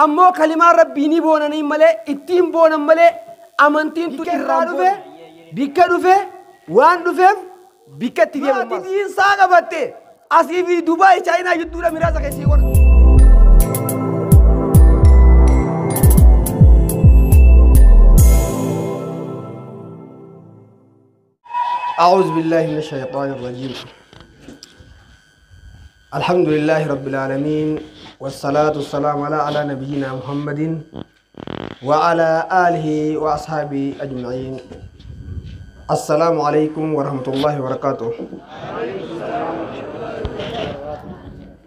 Ammoo kalimaa rabbii ni boonanii malee ittiin boonan malee amantiin tun irraa dhufe bikka dhufe waan dhufeef bikka itti deemu. Ati diinsaa qabatte asii fi Dubaay Chaayinaa jidduudha miraasa keessii godha. أعوذ بالله من الشيطان الرجيم. الحمد لله رب العالمين والصلاة والسلام على نبينا محمد وعلى آله وأصحابه أجمعين. السلام عليكم ورحمة الله وبركاته.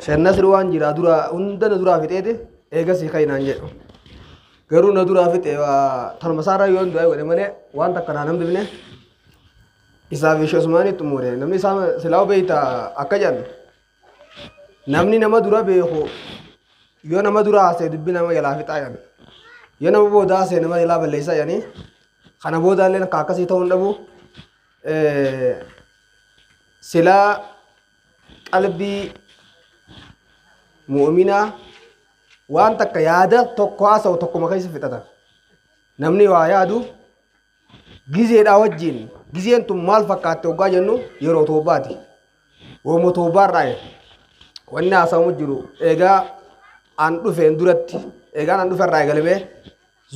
شيخ نصر وان جرا درا عندنا درا في تيته إيجا سيخاي نانجي غرو ندرا في تيوا ترمسارا يون دعاء ولا ملء وان تكرانم ببنه Isaa fi Usmaanitti xumure namni isaa silaa beeyta akka jedhan namni nama dura beeku yoo nama dura haasa'e dubbi nama jalaa fixaa jedhan yoo nama booda haasa'e nama jalaa balleessaa jedhanii kana booda illee akka akkasii ta'uu hin dhabu silaa qalbii mu'uminaa waan takka yaada tokko haasa'u tokkuma keessa fixata namni waa yaadu gizeedhaa wajjin gizeen tun maal fakkaatte hoggaa jennu yeroo toobaati. Wooma toobaarraa wanni haasawamu jiru egaa an dhufeen duratti egaan an dhuferraa eegalamee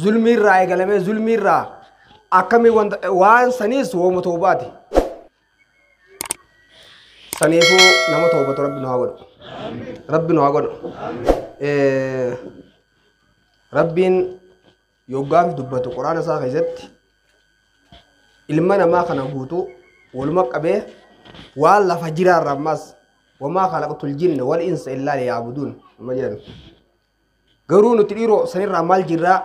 zulmiirraa eegalamee zulmiirraa akkamii waan saniis wooma toobaati. Saniifuu nama toobatu rabbi nu haa godhu. Rabbi nu haa godhu. Rabbiin yoggaan dubbatu quraana isaa keessatti ilma namaa kana guutuu waluma qabee waan lafa jiraarra ammas wamaa khalaqtul jinna wal insa illaa liya'buduun nama jedhan. Garuu nuti dhiiroo sanirraa maal jirraa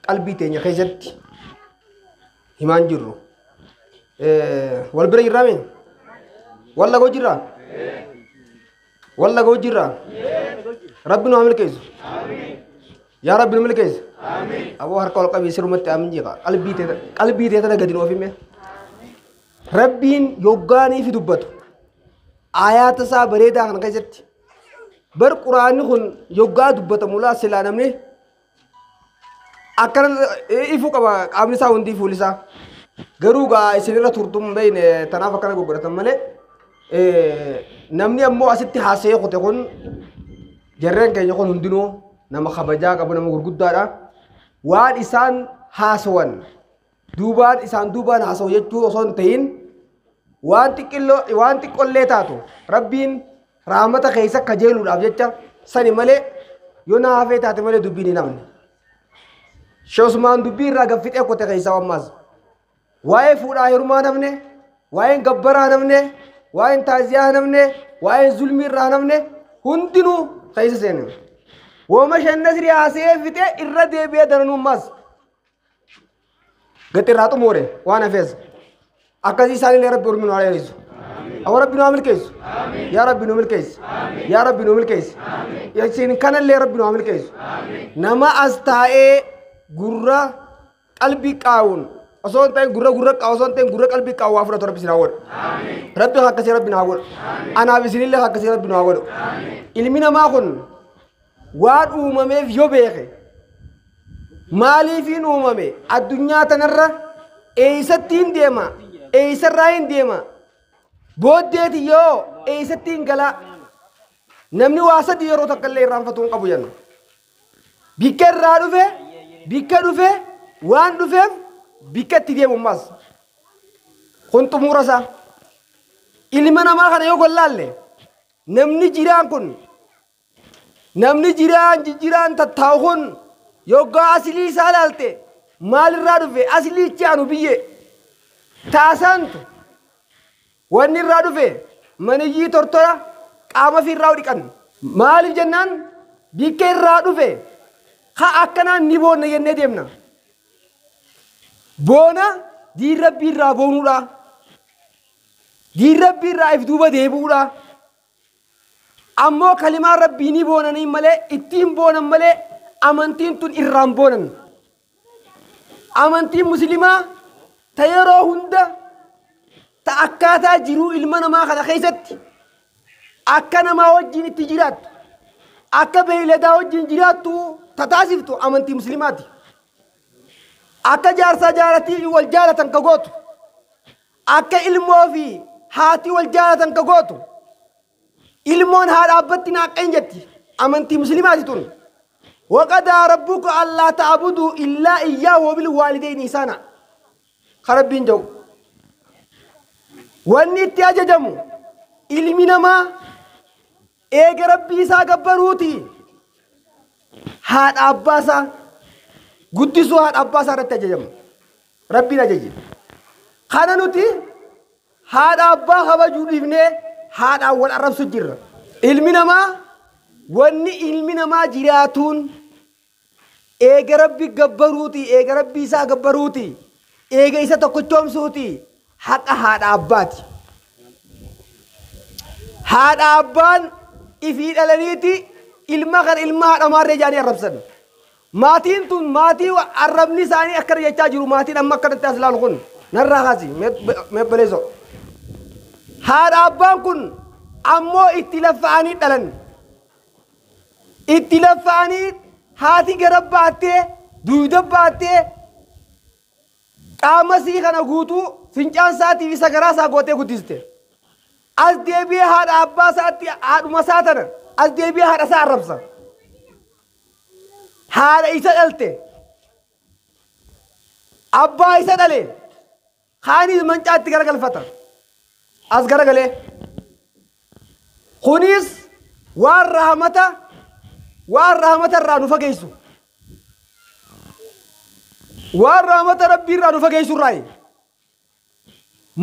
qalbii teenya keessatti himaan jirru. Wal bira jirraa mee? Wal lagoo jirraa? Wal lagoo jirraa? Rabbi nu haa milkeessu. Yaa Rabbi nu milkeessu. Aboo harka ol qabii sirumatti aamin jeeqa. Qalbii tee tana gadi nu oofime. Rabbiin yoggaanii fi dubbatu. Aayaata isaa bareedaa kana keessatti. Bar quraanni kun yoggaa dubbatamu laa silaa namni akkana ifuu qaba qaamni isaa hundi fuulli isaa. Garuu gaa isinirra turtuun hin beekne tanaaf akkana goggodhatan malee namni ammoo asitti haasa'ee kute kun jarreen keenya kun hundinuu nama kabajaa qabu nama gurguddaadha. Waan isaan haasawan duubaan isaan duubaan haasawu jechuu osoo hin ta'in waan xiqqollee taatu rabbiin raamata keessa kajeeluudhaaf jecha sani malee yoo na hafee taate malee dubbiin hin hafne. Sheekh Usmaan dubbii irraa gaffixee kote keessaa ammaas waa'ee fuudhaa heerumaa hafne, waa'een gabbaraa hafne, waa'een taaziyaa hafne, waa'een zulmii irraa hafne hundinuu keessa seene. Wooma Sheekh Nasri haasa'ee fixee irra deebi'ee daranummaas gati irraa xumure waan hafees akkasii isaanillee rabbi ormi nu haa dheeressu. Awwa rabbi nu haa milkeessu. Yaa rabbi nu milkeessi. Yaa rabbi nu milkeessi. Isin kanallee rabbi nu haa milkeessu. Nama as taa'ee gurra qalbii qaawuun osoo hin ta'in gurra gurra qaawuu osoo hin ta'in gurra qalbii qaawuu waa fudhatu rabbi isin haa godhu. Rabbi akkasii rabbi nu haa godhu. Anaaf isinillee akkasii rabbi nu haa godhu. Ilmi namaa kun waan uumameef yoo beeke maaliifiin uumame addunyaa tanarra eessatti hin deema eessarraa hin deema booddeeti yoo eessatti hin galaa namni waa sadii yeroo takka illee irraanfatuu hin qabu jenna. Bikka irraa dhufe bikka dhufe waan dhufeef bikka itti deemu ammas kun xumura isaa. Ilma namaa kana yoo gollaalle namni jiraan kun namni jiraan jijjiiraan tattaa'u kun yoggaa asilii isaa ilaalte maalirraa dhufe asiliichi anu biyye taasantu wanni irraa dhufe maniyyii tortora qaama fi irraa dhiqan maaliif jennaan bikka irraa dhufe haa akkanaan ni boonna jennee deemna. Boona diin rabbii irraa boonuudha. Diin rabbii irraa if duuba deebi'uudha. Ammoo kalimaa rabbii ni boonanii malee ittiin boonan malee amantiin tun irraan boonan. Amantiin musliimaa ta yeroo hunda ta akkaataa jiruu ilma namaa kana keessatti akka namaa wajjin itti jiraattu akka beeyladaa wajjin jiraattu Tataasiftu amantii musliimaati. Akka jaarsaa jaaratii wal jaalatan ka gootu. Akka ilmoo fi haati wal jaalatan ka gootu. Ilmoon haadha abbatti naaqqeen jetti. Amantii musliimaati tun. وقضى ربك ألا تعبدوا إلا إياه وبالوالدين إحسانا. خربين جو. Wanni itti ajajamu ilmi namaa eega rabbii isaa gabbaruuti haadha abbaa isaa guddisuu haadha abbaa isaa irratti ajajamu. Rabbiin ajaje. Kana nuti haadha abbaa kabajuu dhiifnee haadhaan wal arrabsu jirra. Ilmi namaa wanni ilmi namaa jiraatuun eega rabbi gabbaruuti, eega rabbii isaa gabbaruuti, eega isa tokkochoomsuuti haqa haadha abbaati. Haadha abbaan ifii dhalaniiti ilma kan ilma haadha maarree jaanii arrabsan. Maatiin tun maatii arrabni isaanii akkana jechaa jiru maatiin amma akkanatti as ilaalu kun narraa kaasi mee baleessoo. Haadha abbaan kun ammoo itti laffa'anii dhalan. Itti laffa'anii haati gara baattee dugda baattee qaama sii kana guutuu fincaan isaatii fi sagaraa isaa gootee guddiste. As deebi'ee haadha abbaa isaatti haadhuma isaa tana as deebi'ee haadha isaa arrabsa. Haadha isa dhalte abbaa isa dhale kaanis mancaatti garagalfata. As garagalee. Kunis waan rahmata irraa nu fageessu. Waan rahmata rabbii irraa nu fageessu irraayi.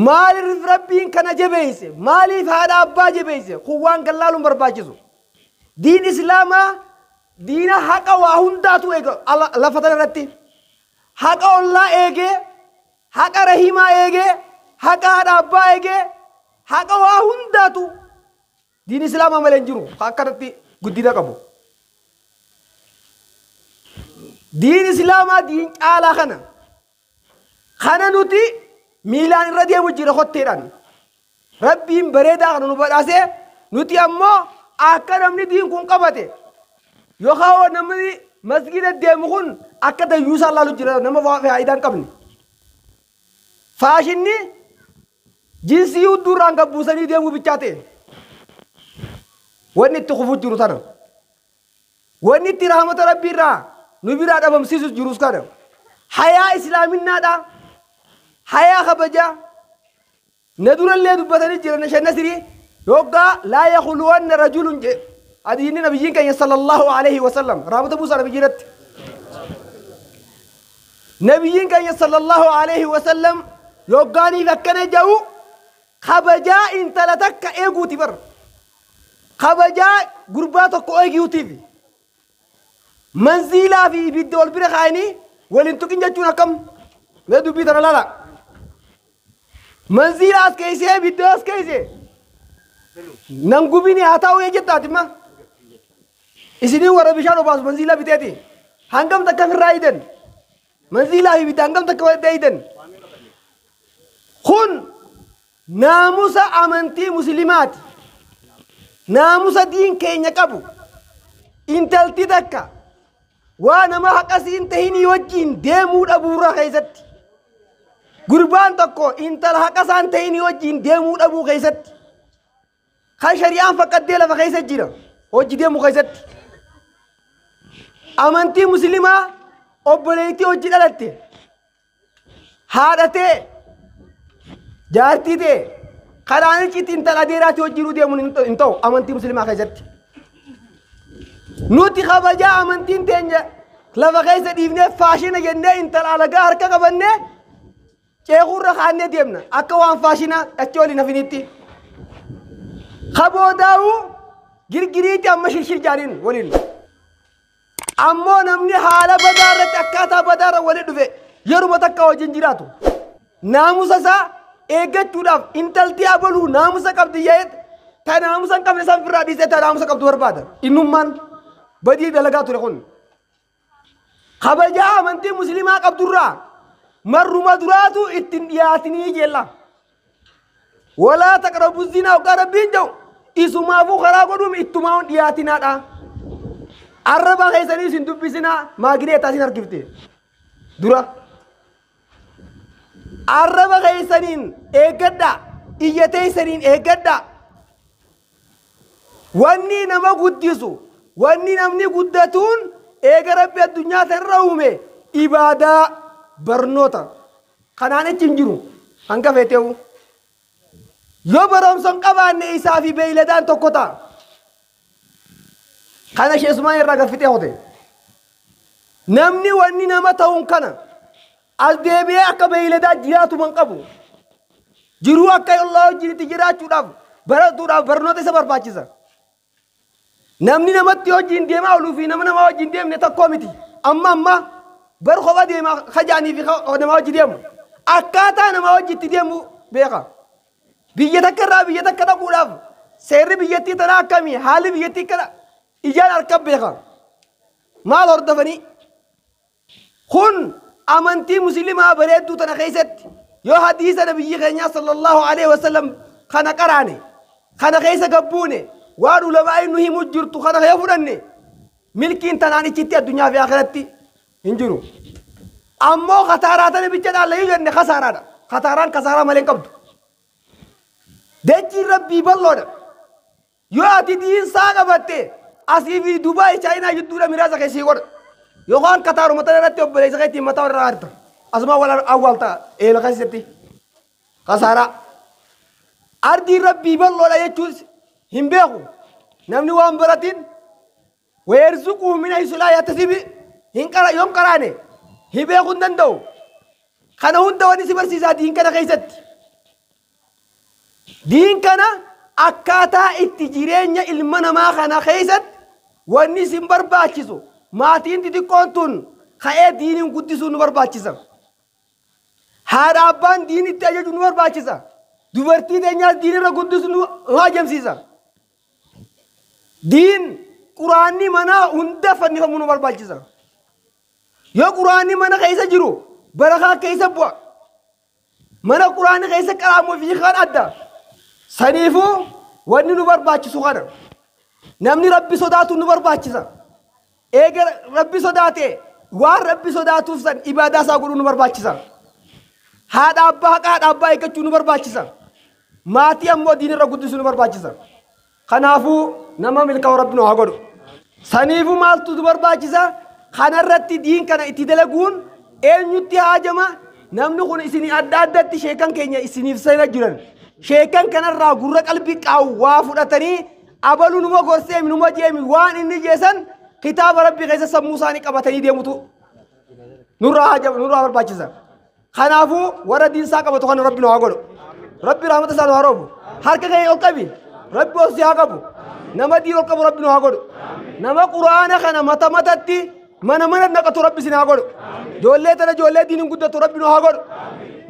Maaliif rabbiin kana jabeesse? Maaliif haadha abbaa jabeesse? Kun waan gallaaluun barbaachisu. Diin islaamaa diina haqa waa hundaatu eega lafa tana irratti. Haqa ollaa eegee, haqa rahimaa eegee, haqa haadha abbaa eegee, haqa waa hundaatu diin islaamaa malee hin jiru. Akkanatti guddina qabu. Diin islaamaa diin caalaa kana. Kana nuti miilaan irra deemu jira kotteedhaan. Rabbiin bareedaa kana nu badhaasee nuti ammoo akka namni diin kun qabate yookaan namni masgida deemu kun akka dayyuusaa laalu jira nama faayidaa hin qabne. Faashinni jinsii hundurraan gabbuusanii deemuu bichaa ta'e. Wanni itti kufu jiru tana. Wanni itti rahmata rabbii irraa nu biraa dhabamsiisus jirus kana. Hayaa islaaminaadha. Hayaa kabajaa. Na durallee dubbatanii jiran shannasirii yoggaa laa yakhluwanna rajulun jedhe. Hadiisni nabiyyiin keenya sallallahu alaihi wasallam rahmata buusaa nabiyyiirratti. Nabiyyiin keenya sallallahu alaihi wasallam yoggaaniif akkana jedhu kabajaa intala takka eeguuti bar. Kabajaa gurbaa tokko eeguutiif. Manziilaa fi ibidda wal bira kaa'anii waliin tuqin jechuun akkam? Mee dubbii tana laala. Manziila as keessee ibidda as keessee. Nan gubini haa ta'u jettaati ma. Isinii warra bishaan obaasu manziila biteeti. Hangam takka ofirraa hidan. Manziilaa fi ibidda hangam takka walitti hidan. Kun naamusa amantii musliimaati. Naamusa diin keenya qabu. Intalti takka waa nama haqasii hin tahinii wajjin deemuu dhabuurraa keessatti. Gurbaan tokko intala haqasaa hin tahinii wajjin deemuu dhabuu keessatti. Kan shari'aan faqqaddee lafa keessa jira hojii deemuu keessatti. Amantii musliimaa obboleettii hojii dhalatte haadha ta'e jaartii ta'e karaan icciitti intala adeeraatti hojii deemuun hin ta'u amantii musliimaa keessatti. Nuti kabajaa amantiin teenya lafa keessa dhiifnee faashina jennee intala alagaa harka qabannee ceekuurra kaannee deemna akka waan faashina achi waliin hafinitti. Kaboodaa'uu girgiriitti amma shirshir jaaniin waliin. Ammoo namni haala badaa irratti akkaataa badaa irra waliin dhufe yeruma takka wajjin jiraatu. Naamusa isaa eeggachuudhaaf intalti abaluu naamusa qabdi jedhee ta naamusa hin qabne san firraa dhiisee ta naamusa qabdu barbaada. Innummaan badii dalagaa ture kun. Kabajaa amantii musliimaa qabdurraa marruma duraatu ittiin dhiyaatinii jella. Walaa taqrabu zinaa hoggaa rabbiin jedhu isumaafuu karaa godhuun ittumaa hin dhiyaatinaadha. Arraba keessanii isin dubbisinaa maagineetaa isin harkifte. Dura. Arraba keessaniin eeggadhaa. Iyya teessaniin eeggadhaa. Wanni nama guddisu, wanni namni guddatuun eega Rabbi addunyaa tanarra uume ibaadaa barnoota. Kanaan achi hin jiru. Hanga feeteewu. Yoo barumsa hin qabaanne isaa fi beeyladaan tokko ta'a. Kana sheesumaan irraa gaffitee hote. Namni wanni nama ta'uun kana as deebi'ee akka beeyladaa jiraatuma hin qabu. Jiruu akka Allah wajjin itti jiraachuudhaaf baratuudhaaf barnoota isa barbaachisa. Namni namatti wajjin deemaa ooluu fi nama nama wajjin deemne tokko miti. Amma amma bar kophaa deemaa kajaanii fi nama wajjin deemu. Akkaataa nama wajjin itti deemu beeka. Biyya takka irraa biyya takka dhaquudhaaf seerri biyyattii tanaa akkamii haalli biyyattii kana ijaan harka beeka. Maal hordofanii? Kun amantii musliimaa bareedduu tana keessatti yoo hadiisa nabiyyi keenyaa sallallahu alaihi wasallam kana qaraane kana keessa gabbuune waan ulamaa nu himu jirtu kana yoo fudhanne milkiin tanaan ichitti addunyaa fi akhiratti hin jiru. Ammoo kataaraa tana bicha dhaalla yoo jenne kasaaraadha. Kataaraan kasaaraa malee hin qabdu. Dachiin rabbii bal'oodha. Yoo ati diinsaa qabatte asii fi Dubaay Chaayinaa jidduudha miraasa keessii godha. Yookaan kataaruma tana irratti obboleessa keetiin mataa irraa harta. Asuma wal awwaalta eela keessatti. Kasaaraa. Ardiin rabbii bal'oodha jechuun hin beeku. Namni waan baratin weerzuquu min haysu laa yahtasibi hin qara yoon qaraane hin beekuu hin danda'u. Kana hunda wanni si barsiisaa diin kana keessatti. Diin kana akkaataa itti jireenya ilma namaa kana keessatti wanni isin barbaachisu maatiin xixiqqoon tun ka'ee diiniin guddisuu nu barbaachisa. Haadha abbaan diin itti ajaju nu barbaachisa. Dubartii teenyaas diinirra guddisuu nu hajamsiisa. Diin quraanni mana hunda fannifamuu nu barbaachisa. Yoo quraanni mana keessa jiru barakaa keessa bu'a. Mana quraanni keessa qaraamu fi kan adda. Saniifuu wanni nu barbaachisu kana. Namni rabbi sodaatu nu barbaachisa. Eega rabbi sodaate waan rabbi sodaatuuf san ibaadaa isaa godhuu nu barbaachisa. Haadha abbaa haqa haadha abbaa eeggachuu nu barbaachisa. Maatii ammoo diinirra guddisuu nu barbaachisa. Kanaafuu nama milkaa'u rabbi nu haa godhu. Saniifuu maaltu nu barbaachisa? Kanarratti diin kana itti dalaguun eenyutti haajama? Namni kun isinii adda addatti sheekan keenya isiniif seena jiran. Sheekan kanarraa gurra qalbii qaawwaa waa fudhatanii abaluu numa gorseemi numa jeemi waan inni jeesan kitaaba rabbii keessa sammuu isaanii qabatanii deemutu nurraa haajama nurraa barbaachisa. Kanaafuu warra diinsaa qabatu kana rabbi nu haa godhu. Rabbi rahmata isaa nu haa roobu. Harka kee ol qabi. Rabbi ol si haa qabu. Nama diin ol qabu rabbi nu haa godhu. Nama quraana kana mata matatti mana mana naqatu rabbi isin haa godhu. Ijoollee tana ijoollee diiniin guddatu rabbi nu haa godhu.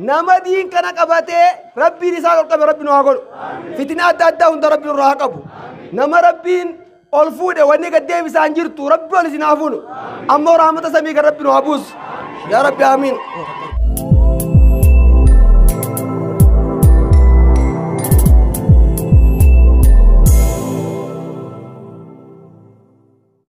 Nama diin kana qabatee rabbiin isaan ol qabe rabbi nu haa godhu. Fitina adda addaa hunda rabbi nurraa haa qabu. Nama rabbiin ol fuudhe wanni gad deebisaan jirtu rabbi ol isin haa fuudhu. Ammoo rahmata samii kan rabbi nu haa buusu. Yaa rabbi amiin.